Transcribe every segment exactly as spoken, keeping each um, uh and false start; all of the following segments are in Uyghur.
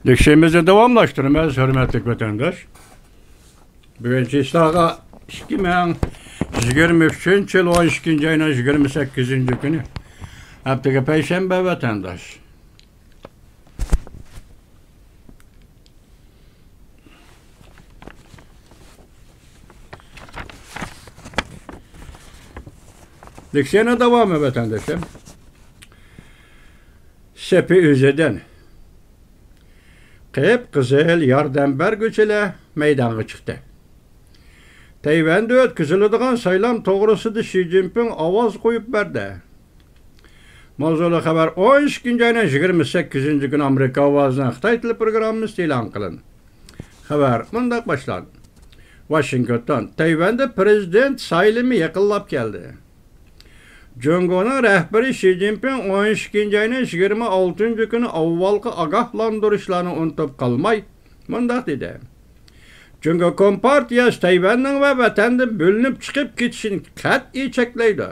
تەكشىمىزنى داۋاملاشتۇرىمىز، ھۆرمەتلىك ۋەتەنداش. بۈگۈن چىسلاغا ئىككى مىڭ يىگىرمە ئۈچىنچى يىل ئون ئىككىنچى ئاينىڭ يىگىرمە سەككىزىنچى كۈنى. ھەپتىگە پەيشەنبە ۋەتەنداش. لېكسىيەنىڭ داۋامى ۋەتەنداشلار. سېپى ئۆزىدىن. قىپقىزىل ياردەم بەرگۈچىلەر مەيدانغا چىقتى. تەيۋەندە ئۆتكۈزۈلىدىغان سايلام توغرىسىدا شى جىنپىڭ ئاۋاز قويۇپ بەردى. ماۋزۇلۇق خەۋەر ئون ئىككىنچى ئاينىڭ يىگىرمە سەككىزىنچى كۈنى ئامېرىكا ئاۋازىنىڭ خىتاي تىلى پروگراممىسىدا ئېلان قىلىندى. خەۋەر مۇنداق باشلاندى. ۋاشىنگتون، تەيۋەندە پىرېزىدېنت سايلىمى يېقىنلاپ كەلدى. جۇڭگونىڭ رەھبىرى شى جىنپىڭ ئون ئىككىنچى ئاينىڭ يىگىرمە ئالتىنچى كۈنى ئاۋۋالقى ئاگاھلاندۇرۇشلارنى ئۇنتۇپ قالماي، مۇنداق دېدى: جۇڭگو كومپارتىيەسى تەيۋەننىڭ ۋە ۋەتەندىن بۆلۈنۈپ چىقىپ كېتىشىنى قەتئىي چەكلەيدۇ.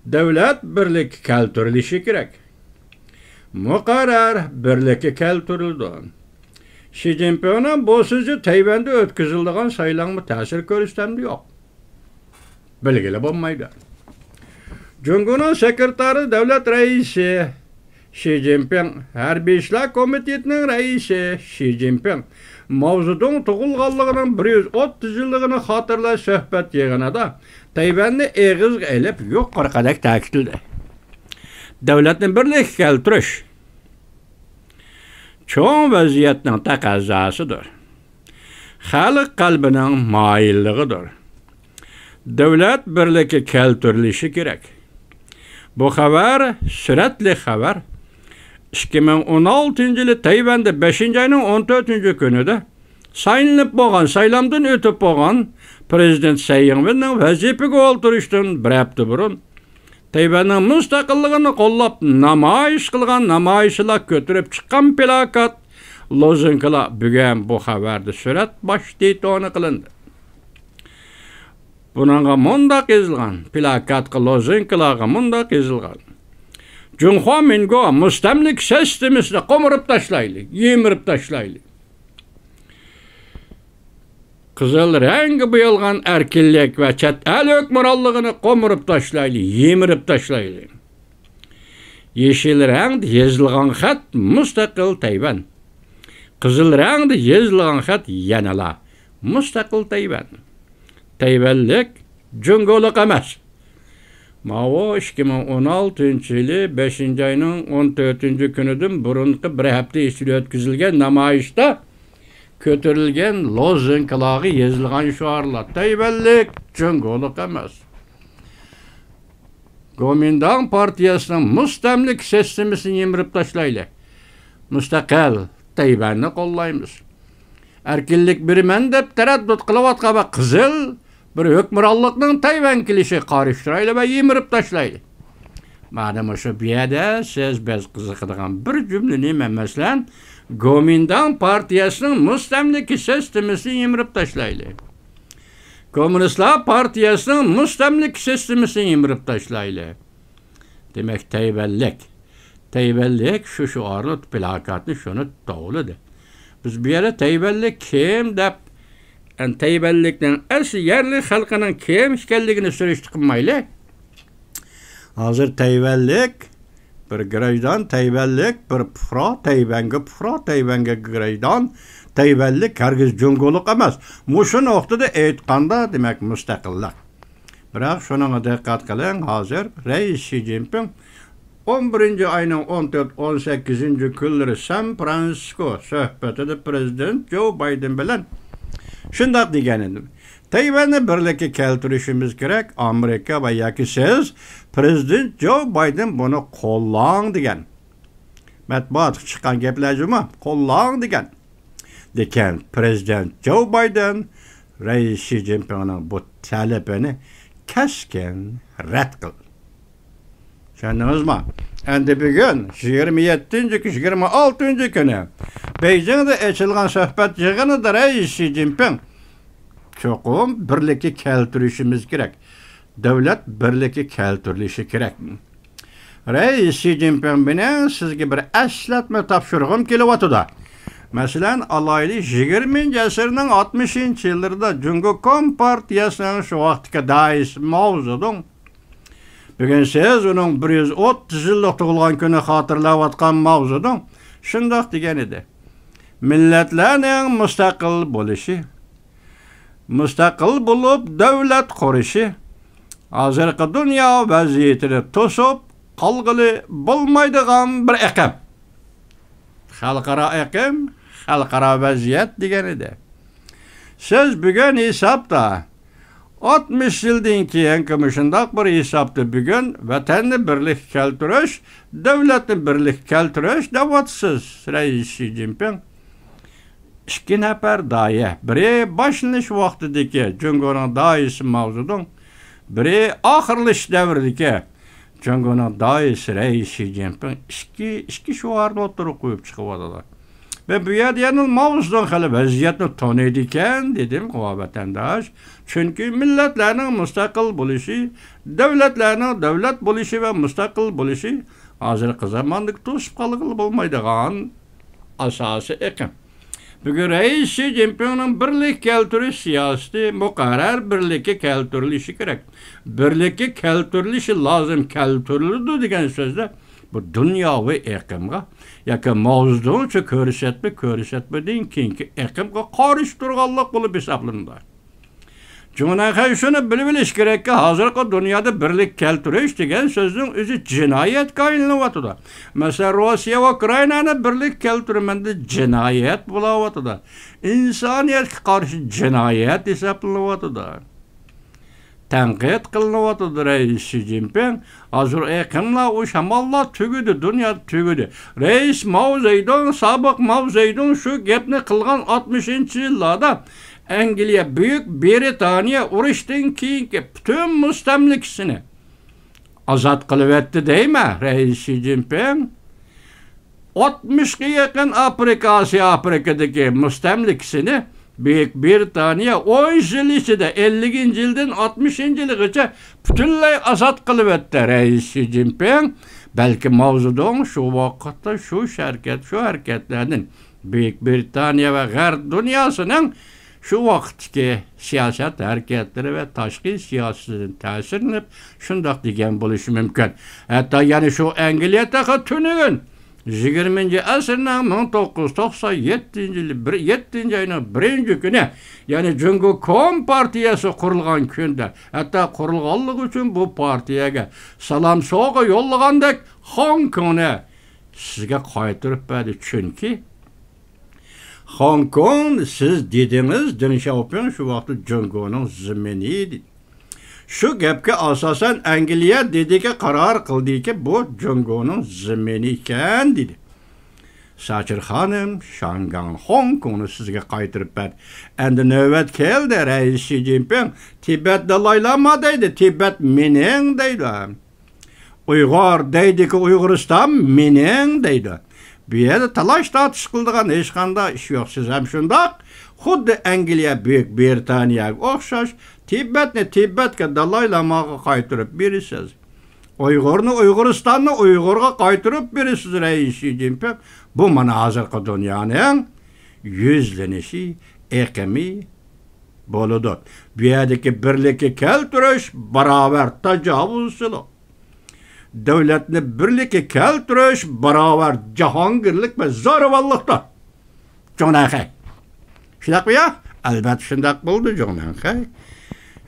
دۆلەت بىرلىككە كەلتۈرۈلۈشى كېرەك. مۇقەررەر بىرلىككە كەلتۈرۈلىدۇ. شى جىنپىڭنىڭ بۇ سۆزى تەيۋەندە ئۆتكۈزۈلىدىغان سايلامغا تەسىر كۆرسىتەمدۇ يوق؟ بىلگىلى بولمايدۇ. جۇڭگونىڭ سېكرېتارى دۆلەت رەئىسى شى جىنپىڭ، ھەربىي ئىشلار كومىتېتىنىڭ رەئىسى شى جىنپىڭ ماۋزېدۇڭ تۇغۇلغانلىقىنىڭ بىر يۈز ئوتتۇز يىللىقىنى خاتىرىلەش سۆھبەت يىغىنىدا تەيۋەننى ئېغىزغا ئېلىپ يۇقىرىقىدەك تەكىتلىدى: دۆلەتنى بىرلىككە كەلتۈرۈش چوڭ ۋەزىيەتنىڭ تەقەززاسىدۇر. خەلق قەلبىنىڭ مايىللىقىدۇر. دۆلەت بىرلىكى كەلتۈرۈلۈشى كېرەك. بۇ خەۋەر سۈرەتلىك خەۋەر. ئىككى مىڭ ئون ئالتىنچى يىلى تەيۋەندە بەشىنچى ئاينىڭ ئون تۆتىنچى كۈنىدە سايلىنىپ بولغان، سايلامدىن ئۆتۈپ بولغان پىرېزىدېنت سەي ئىڭۋېننىڭ ۋەزىپىگە ئولتۇرۇشتىن بىر ھەپتە بۇرۇن تەيۋەننىڭ مۇستەقىللىقىنى قوللاپ نامايىش قىلغان نامايىشچىلار كۆتۈرۈپ چىققان پىلاكات، لوزۇنكىلار بۈگۈن بۇ خەۋەردە سۈرەت باش تىتونى قىلىندى. بۇنىڭغا مۇنداق يېزىلغان، پىلاكاتقا، لوزۇنكىلارغا مۇنداق يېزىلغان: جۇڭخۇا مىنگو مۇستەملىكە سىستېمىسىنى قومۇرۇپ تاشلايلى، يىمىرىپ تاشلايلى. قىزىل رەڭگە بويالغان ئەركىنلىك ۋە چەت ئەل ھۆكۈمرانلىقىنى قومۇرۇپ تاشلايلى، يىمىرىپ تاشلايلى. يېشىل رەڭدە يېزىلغان خەت مۇستەقىل تەيۋەن. قىزىل رەڭدە يېزىلغان خەت يەنىلا مۇستەقىل تەيۋەن. تەيۋەنلىك جۇڭگولۇق ئەمەس. ماۋۇ ئىككى مىڭ ئون ئالتىنچى يىلى بەشىنچى ئاينىڭ ئون تۆتىنچى كۈنىدىن بۇرۇنقى بىر ھەپتە ئىچىدە ئۆتكۈزۈلگەن نامايىشتا كۆتۈرۈلگەن لوزۇنكىلارغا يېزىلغان شوئارلار: تەيۋەنلىك جۇڭگولۇق ئەمەس. گومىنداڭ پارتىيەسىنىڭ مۇستەملىكە سىستېمىسىنى يىمىرىپ تاشلايلى. مۇستەقىل تەيۋەننى قوللايمىز. ئەركىنلىك بېرىمەن دەپ تەرەددۇت قىلىۋاتقان ۋە قىزىل بىر ھۆكۈمرانلىقنىڭ تەيۋەنگە كېلىشىگە قارشى تۇرايلى ۋە يىمىرىپ تاشلايلى. مانا مۇشۇ بۇ يەردە سىز بىز قىزىقىدىغان بىر جۈملىنى، مەن مەسىلەن، گومىنداڭ پارتىيەسىنىڭ مۇستەملىكە سىستېمىسىنى يىمىرىپ تاشلايلى. كوممۇنىستلار پارتىيەسىنىڭ مۇستەملىكە سىستېمىسىنى يىمىرىپ تاشلايلى. دېمەك، تەيۋەنلىك، تەيۋەنلىك شۇ شوئارنى، پىلاكاتنى شۇنى توۋلىدى. بىز بۇ يەردە تەيۋەنلىك كىم دەپ، ئەن-، تەيۋەنلىكنىڭ ئەسلى يەرلىك خەلقىنىڭ كىم ئىكەنلىكىنى سۈرۈشتە قىلمايلى. ھازىر تەيۋەنلىك بىر گراژدان، تەيۋەنلىك بىر پۇقرا، تەيۋەنگە پۇقرا، تەيۋەنگە گراژدان، تەيۋەنلىك ھەرگىز جۇڭگولۇق ئەمەس. مۇشۇ نۇقتىدا ئېيتقاندا، دېمەك، مۇستەقىللىق. بىراق شۇنىڭغا دىققەت قىلىڭ، ھازىر رەئىس شى جىنپىڭ ئون بىرىنچى ئاينىڭ ئون تۆت، ئون سەككىزىنچى كۈنلىرى سان فرانسىسكو سۆھبىتىدە پىرېزىدېنت جو بايدېن بىلەن شۇنداق دېگەن ئىدى: تەيۋەننى بىرلىككە كەلتۈرۈشىمىز كېرەك، ئامېرىكا ۋە ياكى سىز، پىرېزىدېنت جو بايدېن بۇنى قوللاڭ دېگەن. مەتبۇئاتقا چىققان گەپلەر جۇمۇ، قوللاڭ دېگەن. لېكىن پىرېزىدېنت جو بايدېن رەئىس شى جىنپىڭنىڭ بۇ تەلىپىنى كەسكىن رەت قىلدى. چۈشەندىڭىزمۇ؟ ئەمدى بۈگۈن يىگىرمە يەتتىنچى، يىگىرمە ئالتىنچى كۈنى بېيجىڭدا ئېچىلغان سۆھبەت يىغىنىدا رەئىس شى جىنپىڭ چوقۇم بىرلىككە كەلتۈرۈشىمىز كېرەك. دۆلەت بىرلىككە كەلتۈرۈلۈشى كېرەك. رەئىس شى جىنپىڭ، مېنىڭ سىزگە بىر ئەسلەتمە تاپشۇرغۇم كېلىۋاتىدۇ. مەسىلەن، ئالايلى، يىگىرمىنچى ئەسىرنىڭ ئاتمىشىنچى يىللىرىدا جۇڭگو كومپارتىيەسىنىڭ شۇ ۋاقىتتىكى دائىيسى ماۋزېدۇڭ، بۈگۈن سىز ئۇنىڭ بىر يۈز ئوتتۇز يىللىق تۇغۇلغان كۈنى خاتىرىلەۋاتقان ماۋزېدۇڭ شۇنداق دېگەن ئىدى: مىللەتلەرنىڭ مۇستەقىل بولۇشى، مۇستەقىل بولۇپ دۆلەت قۇرۇشى ھازىرقى دۇنيا ۋەزىيىتىنى توسۇپ قالغىلى بولمايدىغان بىر ئېقىم. خەلقئارا ئېقىم، خەلقئارا ۋەزىيەت دېگەن ئىدى. سىز بۈگۈن ھېسابتا، ئاتمىش يىلدىن كېيىنكى مۇشۇنداق بىر ھېسابتا بۈگۈن ۋەتەننى بىرلىككە كەلتۈرۈش، دۆلەتنى بىرلىككە كەلتۈرۈش دەۋاتىسىز، رەئىس شى جىنپىڭ. ئىككى نەپەر داھىيە، بىرى باشلىنىش ۋاقتىدىكى جۇڭگونىڭ داھىيسى ماۋزېدۇڭ، بىرى ئاخىرلىشىش دەۋرىدىكى جۇڭگونىڭ داھىيسى رەئىس شى جىنپىڭ ئىككى، ئىككى شوئارنى ئوتتۇرىغا قويۇپ چىقىۋاتىدۇ. ۋە بۇ يەردە يەنە ماۋزېدۇڭ خېلى ۋەزىيەتنى تونۇيدىكەن، دېدىم، ۋاتەنداش. چۈنكى مىللەتلەرنىڭ مۇستەقىل بولۇشى، دۆلەتلەرنىڭ دۆلەت بولۇشى ۋە مۇستەقىل بولۇشى ھازىرقى زاماندىكى توسۇپ قالغىلى بولمايدىغان ئاساسىي ئېقىم. بۈگۈن رەئىس شى جىنپىڭنىڭ بىرلىككە كەلتۈرۈش سىياسىتى مۇقەررەر بىرلىككە كەلتۈرۈلۈشى كېرەك. بىرلىككە كەلتۈرۈلۈشى لازىم، كەلتۈرۈلىدۇ دېگەن سۆزلەر بۇ دۇنياۋى ئېقىمغا ياكى ماۋزېدۇڭچە كۆرسەتمە، كۆرسەتمىدىن كېيىنكى ئېقىمغا قارشى تۇرغانلىق بولۇپ ھېسابلىنىدۇ. جۇڭنەنخەي شۇنى بىلىۋېلىش كېرەككى، ھازىرقى دۇنيادا بىرلىك كەلتۈرۈش دېگەن سۆزنىڭ ئۆزى جىنايەتكە ئايلىنىۋاتىدۇ. مەسىلەن، روسىيە ۋە ئۇكرائىنانى بىرلىك كەلتۈرىمەن دېسە جىنايەت بولاۋاتىدۇ. ئىنسانىيەتكە قارشى جىنايەت ھېسابلىنىۋاتىدۇ. تەنقىد قىلىنىۋاتىدۇ رەئىس شى جىنپىڭ. ھازىر ئېقىملار، ئۇ شاماللار تۈگىدى، دۇنيادا تۈگىدى. رەئىس ماۋ زېدۇڭ، سابىق ماۋ زېدۇڭ شۇ گەپنى قىلغان ئاتمىشىنچى يىللاردا ئەنگلىيە، بۈيۈك بىرىتانىيە ئۇرۇشتىن كېيىنكى پۈتۈن مۇستەملىكىسىنى ئازاد قىلىۋەتتى دەيمەن، رەئىس شى جىنپىڭ. ئاتمىشقا يېقىن ئافرىقا، ئاسىيا ئافرىقىدىكى مۇستەملىكىسىنى بۈيۈك بىرىتانىيە ئون يىل ئىچىدە، ئەللىكىنچى يىلدىن ئاتمىشىنچى يىلغىچە پۈتۈنلەي ئازاد قىلىۋەتتى رەئىس شى جىنپىڭ. بەلكى ماۋزېدۇڭ شۇ ۋاقىتتا شۇ ھەرىكەت، شۇ ھەرىكەتلەردىن بۈيۈك بىرىتانىيە ۋە غەرب دۇنياسىنىڭ شۇ ۋاقىتتىكى سىياسەت ھەرىكەتلىرى ۋە تاشقى سىياسىتىدىن تەسىرلىنىپ، شۇنداق دېگەن بولۇشى مۇمكىن. ھەتتا يەنە شۇ ئەنگلىيە تېخى تۈنۈگۈن، يىگىرمىنچى ئەسىرنىڭ مىڭ توققۇز يۈز توقسان يەتتىنچى يىلى بىر، يەتتىنچى ئاينىڭ بىرىنچى كۈنى، يەنى جۇڭگو كومپارتىيەسى قۇرۇلغان كۈندە، ھەتتا قۇرۇلغانلىقى ئۈچۈن بۇ پارتىيەگە سالام سوۋغا يوللىغاندەك، خوڭكوڭنى سىزگە قايتۇرۇپ بەردى. چۈنكى خوڭكوڭ، سىز دېدىڭىز، دېڭ شياۋپىڭ شۇ ۋاقىتتا جۇڭگونىڭ زېمىنى دېدى. شۇ گەپكە ئاساسەن ئەنگلىيە دېدىكى، قارار قىلدىكى، بۇ جۇڭگونىڭ زېمىنى ئىكەن دېدى. ساچىر خانىم، شياڭگاڭ خوڭكوڭنى سىزگە قايتۇرۇپ بەردى. ئەمدى نۆۋەت كەلدى، رەئىس شى جىنپىڭ تىبەت دالاي لاما دەيدۇ، تىبەت مېنىڭ دەيدۇ. ئۇيغۇر دەيدىكى، ئۇيغۇرىستان مېنىڭ دەيدۇ. بۇ يەردە تالاش تارتىش قىلىدىغان ھېچقانداق ئىش يوق. سىز ھەم شۇنداق، خۇددى ئەنگلىيە، بۈيۈك بىرىتانىيەگە ئوخشاش، تىبەتنى تىبەتكە، دالاي لاماغا قايتۇرۇپ بېرىسىز. ئۇيغۇرنى، ئۇيغۇرىستاننى ئۇيغۇرغا قايتۇرۇپ بېرىسىز، رەئىس شى جىنپىڭ. بۇ مانا ھازىرقى دۇنيانىڭ يۈزلىنىشى، ئېقىمى بولىدۇ. بۇ يەردىكى بىرلىككە كەلتۈرۈش باراۋەر تاجاۋۇزچىلىق. دۆلەتنى بىرلىككە كەلتۈرۈش باراۋەر جاھانگىرلىك ۋە زورىۋاللىقتۇر. جۇڭنەنخەي. شۇنداقمۇ يا؟ ئەلۋەتتە شۇنداق بولىدۇ، جۇڭنەنخەي.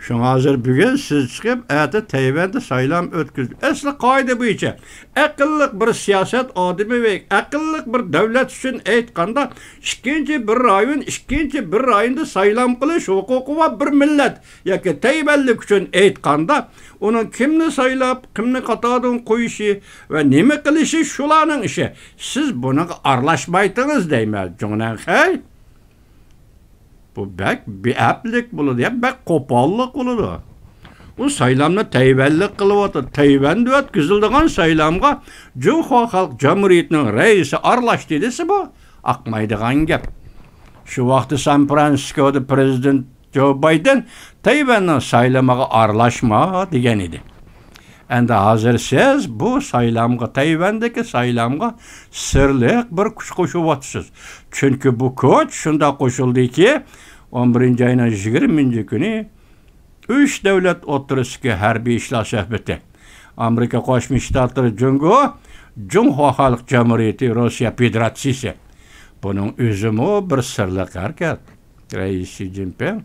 شۇڭا ھازىر بۈگۈن سىز چىقىپ، ئەتە تەيۋەندە سايلام ئۆتكۈزۈپ، ئەسلى قائىدە بويىچە ئەقىللىق بىر سىياسەت ئادىمى ۋە ئەقىللىق بىر دۆلەت ئۈچۈن ئېيتقاندا، ئىككىنچى بىر رايون، ئىككىنچى بىر رايوندا سايلام قىلىش ھوقۇقى بار بىر مىللەت ياكى تەيۋەنلىك ئۈچۈن ئېيتقاندا، ئۇنىڭ كىمنى سايلاپ، كىمنى قاتاردىن قويۇشى ۋە نېمە قىلىشى شۇلارنىڭ ئىشى. سىز بۇنىڭغا ئارىلاشمايتىڭىز دەيمەن، جۇڭنەنخەي. بۇ بەك بىئەپلىك بولىدۇ، يا بەك قوپاللىق بولىدۇ. ئۇ سايلامنى تەيۋەنلىك قىلىۋاتىدۇ. تەيۋەندە ئۆتكۈزۈلىدىغان سايلامغا جۇڭخۇا خەلق جۇمھۇرىيىتىنىڭ رەئىسى ئارىلاشتى دېسە، بۇ ئاقمايدىغان گەپ. شۇ ۋاقىتتا سان فرانسىسكودا پرېزىدېنت جو بايدېن تەيۋەننىڭ سايلىمىغا ئارىلاشما دېگەن ئىدى. ئەمدى ھازىر سىز بۇ سايلامغا، تەيۋەندىكى سايلامغا سىرلىق بىر كۈچ قوشۇۋاتىسىز. چۈنكى بۇ كۈچ شۇنداق قوشۇلدىكى، ئون بىرىنچى ئاينىڭ يىگىرمىنچى كۈنى ئۈچ دۆلەت ئوتتۇرىسىدىكى ھەربىي ئىشلار سۆھبىتى، ئامېرىكا قوشما شتاتلىرى جۇڭگو، جۇڭخۇا خەلق جۇمھۇرىيىتى روسىيە فېدېراتسىيىسى. بۇنىڭ ئۆزىمۇ بىر سىرلىق ھەرىكەت. رەئىس شى جىنپىڭ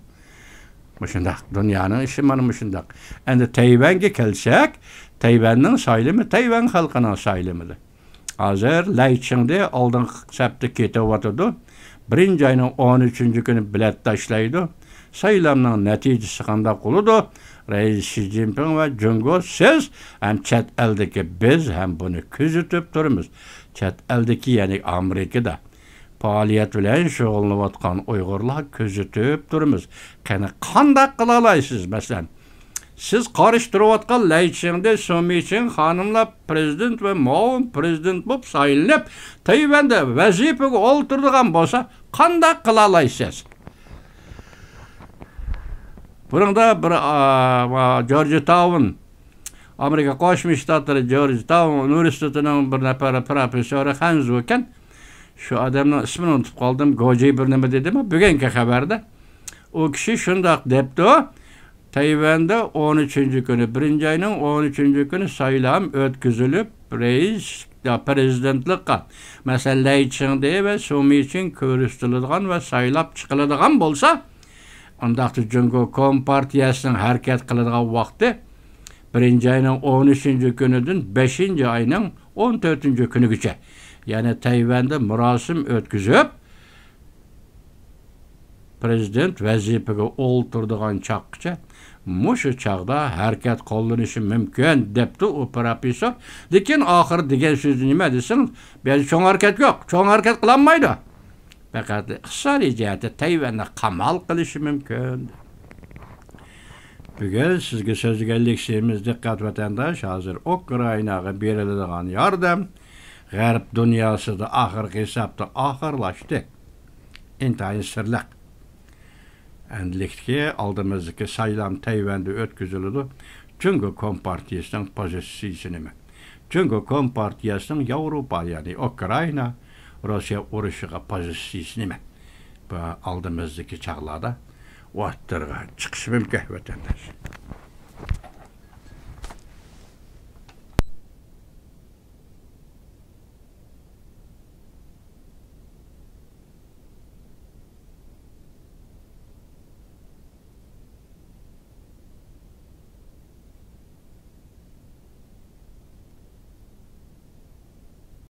مۇشۇنداق، دۇنيانىڭ ئىشى مانا مۇشۇنداق. ئەمدى تەيۋەنگە كەلسەك، تەيۋەننىڭ سايلىمى تەيۋەن خەلقىنىڭ سايلىمىدى. ھازىر لەي چىڭدې ئالدىنقى سەپتە كېتىۋاتىدۇ. بىرىنچى ئاينىڭ ئون ئۈچىنچى كۈنى بېلەت تاشلايدۇ. سايلامنىڭ نەتىجىسى قانداق بولىدۇ؟ رەئىس شى جىنپىڭ ۋە جۇڭگو، سىز ھەم چەت ئەلدىكى بىز ھەم بۇنى كۆزىتىپ تۇرىمىز. چەت ئەلدىكى، يەنى ئامېرىكىدا پائالىيەت بىلەن شۇغۇللىنىۋاتقان ئۇيغۇرلار كۆزىتىپ تۇرىمىز. قېنى، قانداق قىلالايسىز؟ مەسىلەن، سىز قارشى تۇرۇۋاتقان لەي چىڭدې، سۇ مىچىڭ خانىملار پرېزىدېنت ۋە مۇئاۋىن پرېزىدېنت بولۇپ سايلىنىپ، تەيۋەندە ۋەزىپىگە ئولتۇرىدىغان بولسا، قانداق قىلالايسىز؟ بۇنىڭدا بىر، ئا، جورج تاۋن، ئامېرىكا قوشما شتاتلىرى جورج تاۋن ئۇنىۋېرسىتېتىنىڭ بىر نەپەر پروفېسسورى خەنزۇ ئىكەن. شۇ ئادەمنىڭ ئىسمىنى ئۇنتۇپ قالدىم. گوجى بىر نېمە دېدىمۇ؟ بۈگۈنكى خەۋەردە. ئۇ كىشى شۇنداق دەپتۇ، تەيۋەندە ئون ئۈچىنچى كۈنى، بىرىنچى ئاينىڭ ئون ئۈچىنچى كۈنى سايلام ئۆتكۈزۈلۈپ، رەئىس، يا پرېزىدېنتلىققا، مەسىلەن، لەي چىڭدې ۋە سۇ مىچىڭ كۆرسىتىلىدىغان ۋە سايلاپ چىقىلىدىغان بولسا، ئۇنداقتا جۇڭگو كومپارتىيەسىنىڭ ھەرىكەت قىلىدىغان ۋاقتى بىرىنچى ئاينىڭ ئون ئۈچىنچى كۈنىدىن بەشىنچى ئاينىڭ ئون تۆتىنچى كۈنىگىچە، يەنى تەيۋەندە مۇراسىم ئۆتكۈزۈپ، پرېزىدېنت ۋەزىپىگە ئولتۇرىدىغان چاغقىچە مۇشۇ چاغدا ھەرىكەت قوللىنىشى مۇمكىن، دەپتۇ ئۇ پروفېسسور. لېكىن ئاخىرى دېگەن سۆزى نېمە دېسىڭىز، بۇ يەردە چوڭ ھەرىكەت يوق، چوڭ ھەرىكەت قىلالمايدۇ. پەقەت ئىقتىسادىي جەھەتتە تەيۋەننى قامال قىلىشى مۇمكىن. بۈگۈن سىزگە سۆزلىگەن لېكسىيەمىز، دىققەت ۋەتەنداش، ھازىر ئۇكرائىناغا بېرىلىدىغان ياردەم غەرب دۇنياسىدا ئاخىرقى ھېسابتا ئاخىرلاشتى. ئىنتايىن سىرلىق. ئەمدىلىكتىكى ئالدىمىزدىكى سايلام تەيۋەندە ئۆتكۈزۈلىدۇ. جۇڭگو كومپارتىيىسىنىڭ پوزىتسىيىسى نېمە؟ جۇڭگو كومپارتىيىسىنىڭ ياۋروپا، يەنى ئۇكرائىنا، روسىيە ئۇرۇشىغا پوزىتسىيىسى نېمە؟ بۇ ئالدىمىزدىكى چاغلاردا ئوتتۇرىغا چىقىشى مۇمكىن، ۋەتەنداش.